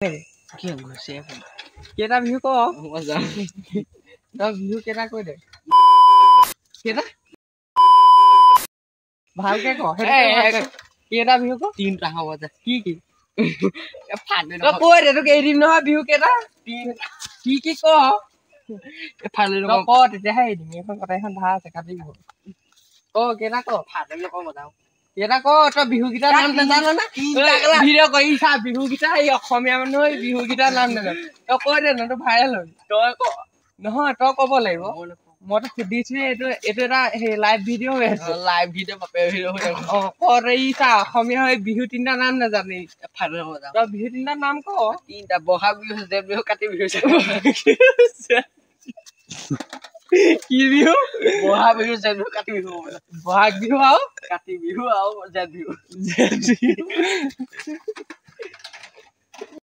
কি ঘুচে? কেইটা বিহু ক, তই বিহু কেইটা কৈ দে, কেইটা ভালকে ক, কেইটা বিহু ক। তিনিটা হ'ব দে। কি কি তই কৈ দে, তোক এৰি দিম নহয়। বিহু কেইটা, কি কি ক ক, তেতিয়াহে এৰি দিম। এইখন কথা, এইখন ধাৰ আছে, কাতি বিহু ক, কেইটা ক। কেইটা ক তই? বিহুকেইটাৰ নাম নাজান নে? ভিডিঅ' কৰি চা, বিহুকেইটা এই অসমীয়া মানুহ বিহুকেইটাৰ নাম নাজান। তই কৈ দে না, তোৰ ভাইৰেল হবি। তই ক, নহয় তই ক'ব লাগিব। মইতো সুধিছোৱে, এইটো এটা সেই লাইভ ভিডিঅ' হৈ আছে, লাইভ ভিডিঅ' বাপে ভিডিঅ' হৈ। অ ক, এই চা, অসমীয়া হৈ বিহু তিনিটা নাম নাজানি। তই বিহু তিনিটা নাম ক। তিনিটা, বহাগ বিহু, জেঠ বিহু, কাতি বিহু। কি বিহু? বহাগ বিহু, জেঠ বিহু, কাতি বিহু। বহাগ বিহু আৰু কাতি বিহু আৰু জেঠ বিহু। জেঠ বিহু।